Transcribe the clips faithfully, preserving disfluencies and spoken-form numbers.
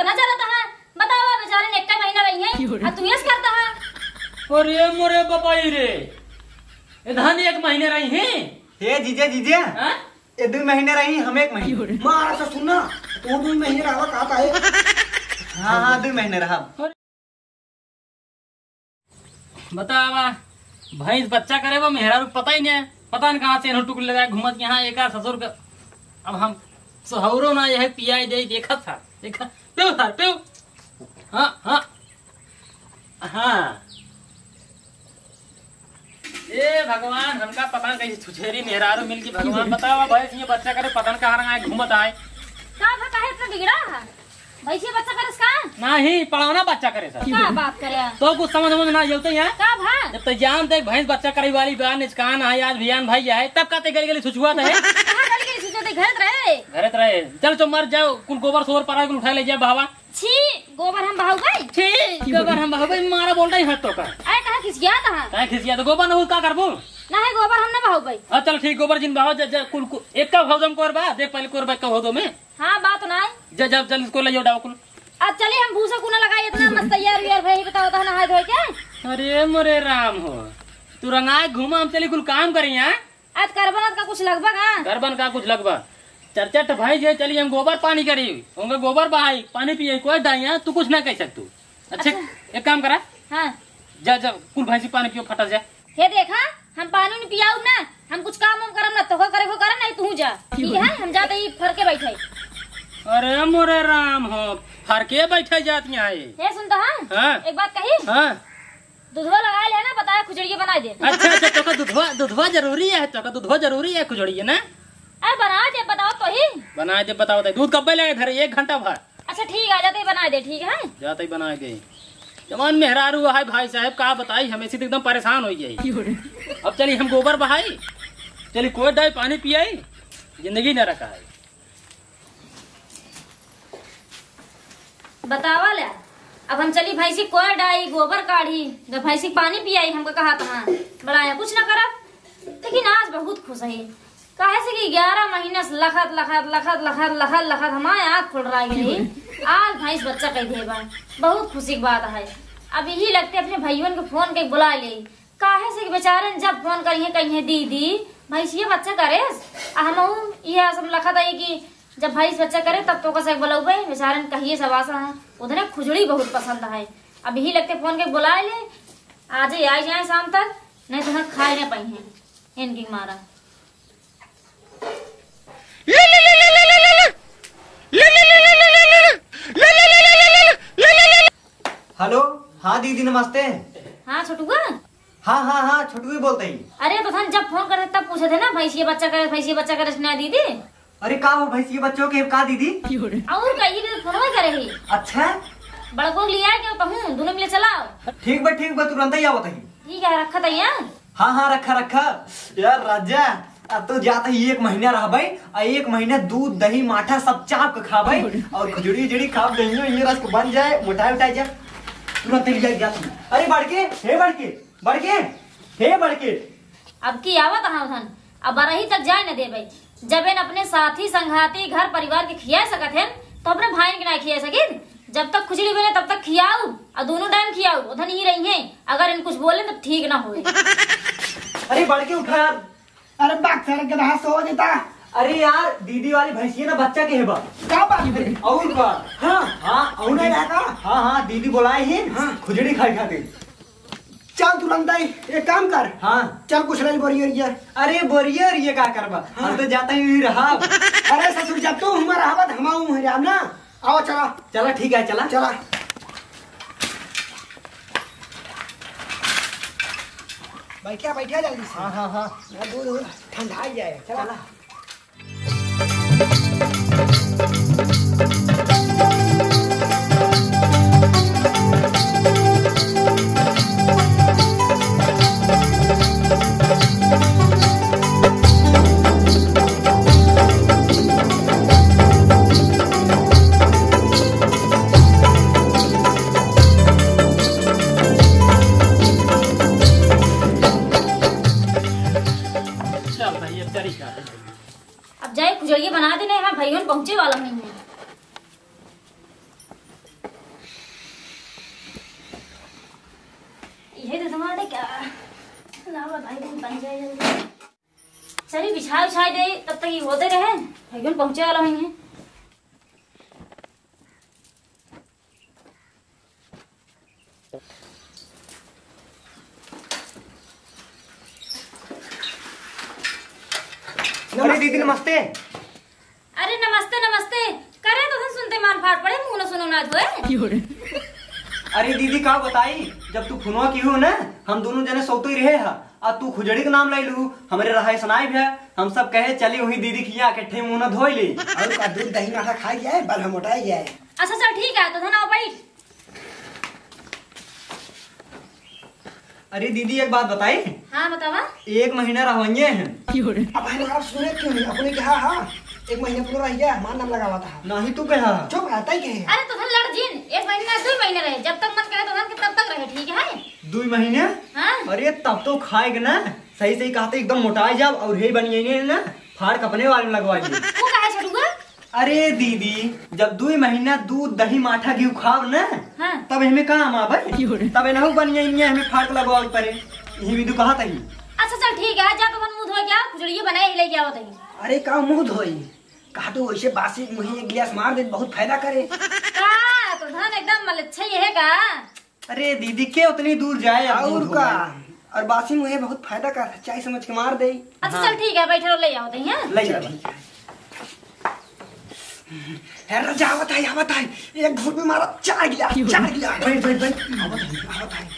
ना चलत है। बतावा, बेचारे ने एक महीना रही है, आ तू यस करता है। अरे मोरे बपाई रे, इधर एक महीने रही है। हे जीजे, जीजे, हाँ? ये दो महीने रही, हम एक महीने। मारा सा सुना, तू दो महीने रहा, कहा था ये? हाँ, हाँ, दो महीने रहा। बतावा, भैंस बच्चा करे, वो मेहरारू पता ही नहीं, पता नहीं कहाँ से इन्हों टुकड़ी लगाए घूमत यहाँ एक ससुर का। अब हम सोहरो ना यह पियाई दे, देखा था, देखा, पियो सर, पियो। हाँ, हाँ, हाँ। ए भगवान, हमका पता नहीं कैसे छुछेरी मेहरारू मिल गई। भगवान, बतावा, भैंस ये बच्चा करे, पता नहीं कहाँ रंगा घूमत आए। का भा, काहे इतना बिगड़ा है? भैंसिया बच्चा करे का? नहीं, पड़ौना बच्चा करे सर। का बात करे? तो कुछ समझ में ना आवत है। का भा? जब तो जानते भैंस बच्चा करे वाली बा, निचकान है, आज भियान भाई है, तब का ते गली गली सुचुआ है। कहाँ गली गली सुचुआ है? घरे त रहे। घरे त रहे। चल तो मर जाओ, कुल गोबर सोबर पड़ा, कुल उठा ले जा बहावा। छी, गोबर हम बहाउबे? छी, गोबर हम बहाउबे, मारा बोल रही हट तो का। अरे कहाँ खिसिया था? काहे खिसिया तो गोबर न हो का करबो? नहीं, गोबर हम ना बहाउबे। हाँ, चल ठीक, गोबर जिन बहाओ, जा, जा, कुल, कुल, एक का भौदम कोर बा, देख पहले कोर बा, एक का भौदम में। हाँ, बात ना है। जा, जा, जल्दी इसको ले जाओ, डाओ कुल। अब चलिए, हम भूसा कूना लगाई, इतना मस्त तैयार उयार भई, बताओ तो नहाए धोए के। अरे मोरे राम हो, तू रंगाए घूमा, हम चली कुल काम करी, हाँ? आज करबन का कुछ लगबा का? करबन का कुछ लगबा? चार चार ठे भैंस है, चली हम गोबर पानी करी, उनका गोबर बहाई, पानी पिए, कोई डाई, हाँ? तू कुछ ना कह सकतू। अच्छा, अच्छा। एक काम करा। हाँ। जा, जा, कुल भैंसी पानी पियो, फटा जा। हे देखा, हम पानी नहीं पियाऊ ना, हम कुछ काम वाम करम ना, तोका करे को करम नहीं, तू जा। ठीक है, हम जाते ही फरके बैठे। अरे मोरे राम हो, फरके बैठे जात यहाँ है। हे सुनता है? हाँ। एक बात कही? हाँ। दुधवा लगा ले ना, बताया खुजड़िया बना दे। अच्छा, अच्छा, तोका दुधवा, दुधवा जरूरी है, तोका दुधवा जरूरी है, खुजड़िया ना? अरे बना दे, बताओ तो ही। बना दे, बताओ तो। दूध कब्बे लगे धरे, एक घंटा भर। अच्छा ठीक है, जाते ही बना दे, ठीक है? जाते ही बना दे। जवान मेहरारू है भाई साहब, का बताई, हमें से तो एकदम परेशान हो गई। अब चली हम गोबर बहाई, चली कोई डाई पानी पियाई, जिंदगी न रखा है। बतावा ले, अब हम चली भैंसी कोई डाई, गोबर काढ़ी, जब भैंसी पानी पियाई, हमका कहा था, बड़ा है, कुछ ना करब। लेकिन आज बहुत खुश है, काहे से कि ग्यारह महीना से लखत, लखत, लखत, लखत, लखत, लखत हमारे आँख खुल रहा है। आज भैंस बच्चा कह देबा, बहुत खुशी की बात है। अब यही लगते अपने भइयन के फोन के बुला ले, काहे से कि बेचारे जब फोन करिए, कहिए, "दीदी, भैंसिया बच्चा करेस?" आ हमहू यह सब लखत है कि जब भैंस बच्चा करे, तब तो कसे बोलौबे, बेचारे कहिए सब आशा है। उधरे खुजड़ी बहुत पसंद है। अब यही लगते फोन के बुला ले, आज ही आ जाए शाम तक, नहीं तो हम खाए ना पाई हैं इनकी मारा। हेलो, हाँ दीदी नमस्ते। हाँ छोटुआ। हाँ, हाँ, हाँ, छोटुआ ही बोलते ही। अरे तो थन जब फोन करे तब पूछे थे ना, भैंसिया बच्चा करे, भैंसिया बच्चा करे ना दीदी। अरे का हो भैंसिया बच्चा के का दीदी? और कहीं भी फोन करे ही। अच्छा। बड़को लिया के कहूँ, दोनों मिले चलाओ। ठीक बा, ठीक बा, तुरंत ही आवत ही। ठीक है, रखा था यहाँ। हाँ, हाँ, रखा, रखा। यार राजा, अब तो जात ही एक महीना रहबे, आ एक महीना दूध, दही, माठा सब चाप के खाबे, और खिचड़ी, खिचड़ी खाब, दहियो, ये रस बन जाए, मोटाए उटाए जा। तुरंत ही जाए जात ही। अरे बड़के, हे बड़के, बड़के, हे बड़के। अब की आवत हाँ उधन, अब बरही तक जाए न देबे। जब इन अपने साथी, संघाती, घर परिवार के खिया सकत हैं, तो अपने भाई के ना खिया सकित? जब तक खिचड़ी बने तब तक खियाऊ, और दोनों टाइम खियाऊ, उधन ही रही हैं। अगर इन कुछ बोले तो ठीक ना होए। अरे बड़के उठा यार। अरे बात सड़क के रहा सो देता। अरे यार, दीदी वाली भैंसिया ना बच्चा के है बा। का बात है? और का? हाँ। हाँ, और सुना दीदी, जाता? हाँ, हाँ, दीदी बोलाए ही। हाँ। खिचड़ी खाए खातिर। चल तुरंत आई, एक काम कर। हाँ। चल कुछ नहीं बोरिया रिया। अरे बोरिया रिया का करबा? हाँ। हम तो जाता ही रहा। अरे ससुर, जब तू हमारा रहबा त हम आऊ हमारे ना। आओ चला। चला ठीक है, चला। चला। बैठा, बैठा जल्दी से। हाँ, हाँ, हाँ। ना दूध, दूध ठंडा ही जाए। चला। चला। चल भाई, अब तरीका है। अब जाए खुजड़िया बना देने, हाँ, अरे क्या? लावा भाई, तुम बन जाए जल्दी। चलिए, बिछाए उछाए दे, तब तक ये होते रहे। भाई, पहुँचे वाला होइहैं। अरे दीदी, नमस्ते। अरे नमस्ते, नमस्ते। करे तो हम सुनते मान फाट पड़े, मुँह न सुनो ना धोए। अरे दीदी, का बताई, जब तू फोनवा किहू ना, हम दुनों जने सौते रहे हा, आ तू खुजड़ी के नाम ले लू, हमरे रहाई सुनाई भ्या, हम सब कहे चली वही दीदी किहाँ के ठे मुँह न धोई ले। और का दूध दही माठा खाए जाए, बल हम मोटाए जाए। अच्छा चल ठीक है, तो धन आओ बैठ। अरे दीदी, एक बात बताई। हाँ, बतावा। एक महीना रहवइये हैं। अब हमारा सुने क्यों नहीं? अपने कहा, हाँ, एक महीना पूरा रह गया, हमारा नाम लगावा था। नहीं, तू कहा। चुप रहता ही कहे। अरे, तो धन लड़ जिन, एक महीना, दुइ महीने रहे, जब तक मन कहे तो धन के तब तक रहे, ठीक है? दुइ महीने? हाँ। अरे, तब तो खाएगा ना, सही सही कहते, एकदम मोटाए जाब और हे बनिए ना, फाड़ कपने वाले लगवा लिए। वो कहा छटुआ? अरे दीदी, जब दुइ महीना दूध, दही, माठा, घी खाब न, हाँ। तब एहमे काम आवे। तब एनहु बनिया इनिया एहमे फाड़ के लगवावे परे। यही विदु कहत ही। अच्छा चल ठीक है, जा तो अपन मुँह धो के आओ, खुजड़ियो बनाए ही लेके आओ तही। अरे का मुँह धोई? कहा तो वैसे बासी मुँहे एक गिलास मार दे, बहुत फायदा करे। का तो धन एकदम मलच्छा ये है का? अरे दीदी, के उतनी दूर जाए अब और दूध का? होए। और बासी मुँहे बहुत फायदा का, चाय समझ के मार दे। अच्छा, हाँ। चल ठीक है, बैठो, ले आओ तही, हाँ? ले चल आओ। ठीक है। अरे राजा, आवत है, आवत है। एक घूंट में मारा, चार गिलास, क्यों? चार गिलास। बैठ, बैठ, बैठ। आवत है, आवत है।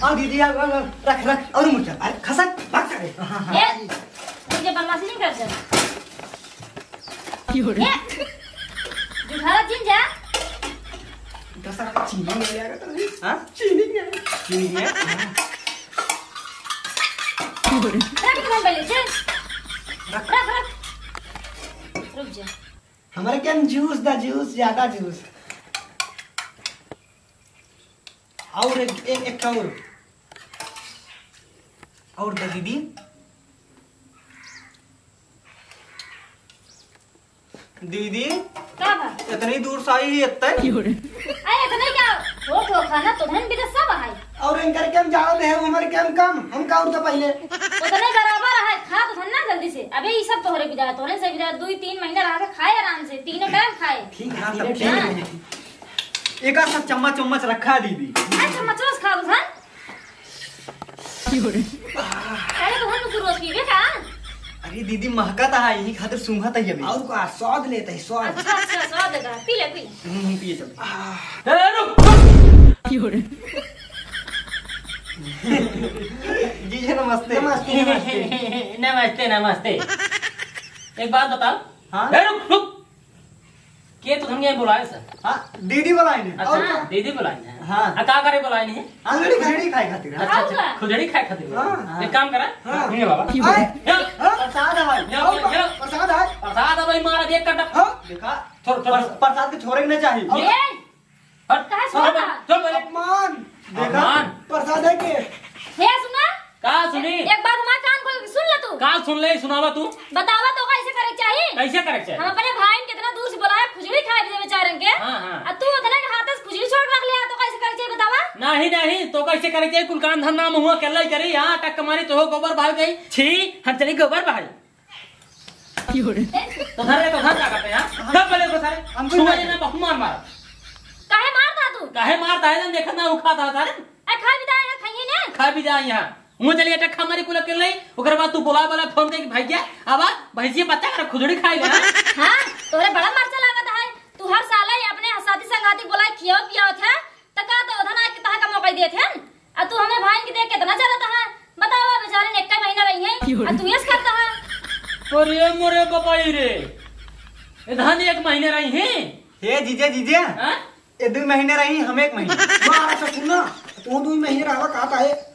आ दीदी, आ, आ, आ, रख, रख, और मुर्चा। अरे खसक, भाग करे। हाँ, हाँ, हाँ। ए, मुझे बदमाशी नहीं कर दे। क्यों रे? ए, जुठारा जिन जा। दस रुपये चीनी नहीं आएगा तो नहीं? हाँ? चीनी नहीं आएगा। चीनी नहीं है? हाँ। क्यों रे? रख दे पहले, चल। रख। रख, रख। रुक जा। हमारे क्या जूस दा, जूस, ज्यादा जूस। और एक, एक, एक और। और दा दीदी। दीदी, का बा? इतनी दूर से आई ही इतने? अरे इतने क्या? हो तो खाना तो धन भी तो सब है। और इनकर के हम जाओ दे, हमारे के हम कम, हम का और तो पहले। उतने बराबर है, खा तो धन ना जल्दी से। अबे ये सब तोहरे विदा, तोहरे से विदा, दो ही तीन महीना रह के खाए आराम से, तीनों टाइम खाए। ठीक है, हाँ, सब तीनों ठीक टाइम। है। एक आध सब चम्मच चम्मच रखा दीदी। अरे चम्मच रोज खा धन। अरे तो हम तो रोज पीबे का? अरे दीदी, महकत है, यही खातिर सूंघत है अभी। और का स्वाद लेते हैं, स्वाद। अच्छा, अच्छा, स्वाद लेता है। पी ले, पी ले। हम्म, हम्म, पिए चल। आह। ए, रुक, रुक। जीजा नमस्ते। नमस्ते, नमस्ते। नमस्ते, नमस्ते। एक बात बताओ। हाँ? ए, रुक, रुक। के तो हमके बुलाए सर? हाँ, दीदी बुलाए ने। अच्छा, और का? दीदी बुलाए ने। हाँ। आ, का करे बुलाए ने? हाँ, खुजड़ी खाए खातिर। अच्छा, अच्छा, और का? खुजड़ी खाए खातिर बुलाए ने। हाँ। एक काम करा। हाँ। ये बाबा। आए। ये। हाँ? प्रसाद है भाई। ये, और ये, का? ये। प्रसाद है। प्रसाद है भाई, मारा देख कर। हाँ। देखा? थोड़ा, थोड़ा। प्रस-, प्रसाद के छोड़े के नहीं चाहिए। ये। हट। कहाँ से हाँ, बोला? चल, चल। अपमान। देखा? अपमान। प्रसाद है के? हे सुना? का सुनी? एक बात हमार कान खोल के सुन ले तू। का सुन ले, सुनावा तू। बतावा तो कैसे करे के चाही? कैसे करे के चाही? हम अपने भाई ने कितना दूर से बुलाया, खुजड़ी खाए दे बेचारन के। हाँ, हाँ। आ तू उतने के हाथ से खुजड़ी छोड़ रख ले, तो कैसे करे के चाही बतावा? नहीं, नहीं, तो कैसे करे के चाही? कुल काम धंधा में हुआ, अकेला ही करी, यहाँ टक मारी तो हो गोबर भाई गई। छी, हम चली गोबर भाई। तो धर रे, तो धर का करते हैं, हाँ? धर पहले को सारे। हमको छुआ नहीं। ये ना, बहु मार मार। काहे मारता तू? काहे मारता है? जब देखत ना उखाता है सारे। ए, खा भी जाए, खाइए ने। खा भी जाए यहाँ। मुँह चलिए, टक्का मारी कुल अकेले ही। ओकर बाद तू बोला, बोला फोन करके, "भैया, आवा, भैंसिया बच्चा कर खुजड़ी खाई ले।" हाँ, तोरे बड़ा मरचा लागत है। तू हर साल ही अपने साथी संगाती बुलाए, खियाओ पियाओ थे। त का तो उधर आके तहा का मौका देत हन? आ तू हमरे भाई के देख के इतना जलत है? बतावा, बेचारे ने एक महीना रही है, आ तू यस करता है। अरे मोरे बपाई रे, ए धान एक महीने रही है। हे जीजे, जीजे, हाँ? ये दो महीने रही, हम एक महीने। मारा ससुर ना, तू दो महीने रहा, कहा था ये?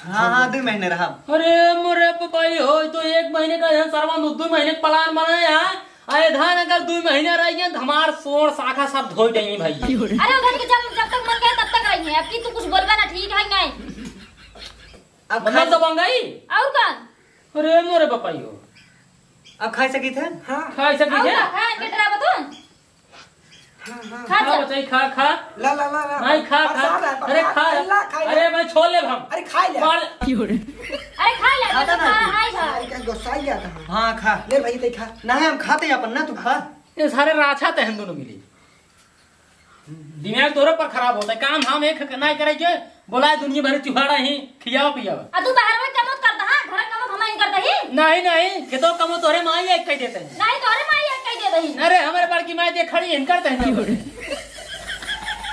हाँ, हाँ, दो महीने रहा। अरे मोरे बपाई हो, तो एक महीने का यहाँ सरवा दो, दो महीने का प्लान बनाया है। अरे धान अगर दो महीने रह गए, तो हमार सोड़ शाखा सब धोई देंगे भाई। अरे उधर के जब, जब तक मन गए तब तक रही है। अब की तू कुछ बोलबा ना, ठीक है नहीं? अब मतलब खाए तो बन गई। और का? अरे मोरे बपाई हो। अब खाए सकी थे? हाँ। खाए सकी और थे? का? खाए के डरावा तू? खा खा जा। बचाई, खा, खा। ला, ला, ला, ला। नहीं, खा, खा। प्रसाद है, अरे, प्रसाद। खा। ला, खा, अरे, ला। मैं छोड़ लेब हम। अरे, खा ले। मार। अरे, खा ले, खाता ना खा, तू। हाय, हाय। अरे, कहीं गोसाई जाता है। हाँ, खा। ले भाई, ते खा। नहीं, हम खाते हैं अपन ना, तू खा। ये सारे राछा ते हैं दोनों मिली। दिमाग तोरे पर खराब होता है, काम हम एक नहीं करे के, बोलाए दुनिया भर चुहाड़ा ही खियावा पियावा। आ तू बाहर में कमत करता, हाँ, घर कमत हम ही करता ही। नहीं, नहीं, खेतो कमो तोरे माई एक कह देते हैं। नहीं, तोरे माई एक कह देते ही। अरे, हमारे बड़की माई देख खड़ी है, इनकर तहन।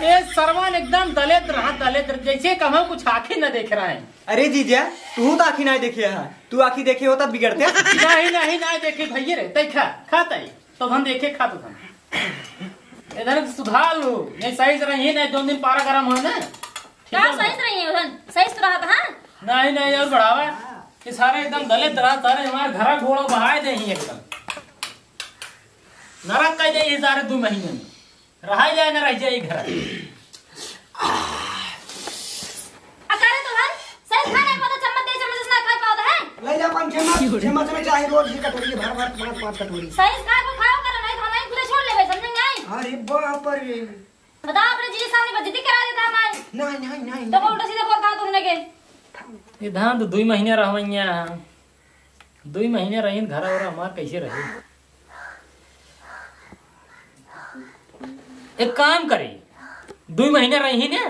ए सरवन एकदम दलित रहा, दलित रहा, जैसे कहो कुछ आँखें न देख रहा है। अरे जीजा, तू तो आँखी नहीं देखे है, तू आँखी देखे होता बिगड़ते। नहीं, नहीं, नहीं देखे भैया रे, तै खा, खा तै, तो हम देखे खा तो हम। इधर सुधार लो, नहीं सही से रही, नहीं दो दिन पारा गरम हो ना। ठीक का है? सही से रही है उधर, सही से रहा था, हाँ? नहीं, नहीं, और बढ़ावा। ये सारे एकदम दलित रहा, सारे हमारे घर घोड़ा बहाए दे ही एकदम। नरक कह दे ये सारे दो महीने में। रहा जाए ना रह जाए घर। अकारे तो भाई, सही खाने को तो चम्मच दे, चम्मच से ना खा पावत है। ले जा अपन चम्मच, चम्मच में चाहे रोज ही कटोरी भर भर पाँच पाँच कटोरी। सही खाए को खाओ करो, नहीं तो हम यहीं खुले छोड़ लेबे, समझेंगे? अरे बाप रे। बताओ, अपने जीजी सामने बेइज्जती करा देता हमारी। नहीं, नहीं, नहीं, तो नहीं। उल्टा सीधा बोलता है तुमने के। ये धान तो दुई महीने रहवैया, दुई महीने रही घर और हमार कैसे रहे? एक काम करी, दुई महीने रही ने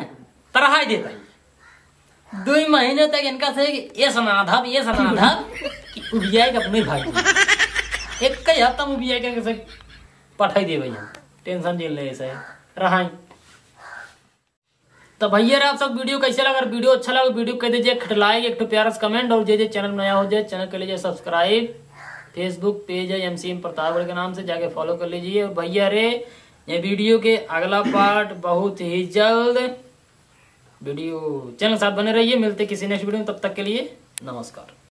तरहाई देता ही। दुई महीने तक इनका से ये सनाधब, ये सनाधब कि उबियाए के अपने भाग। एक कई हफ्ता में उबियाए के इनके से पठाई दे भैया, टेंशन झेल ले ऐसे रहाई। तो भैया रे, आप सब वीडियो कैसे लगा? अगर वीडियो अच्छा लगा, वीडियो कह दीजिए एक ठो लाइक, एक ठो प्यारा सा कमेंट, और जे जे चैनल नया हो जाए, चैनल कर लीजिए सब्सक्राइब। फेसबुक पेज है एमसीएम प्रतापगढ़ के नाम से, जाके फॉलो कर लीजिए। और भैया रे, ये वीडियो के अगला पार्ट बहुत ही जल्द वीडियो चैनल के साथ बने रहिए। मिलते किसी नेक्स्ट वीडियो में, तब तक के लिए नमस्कार।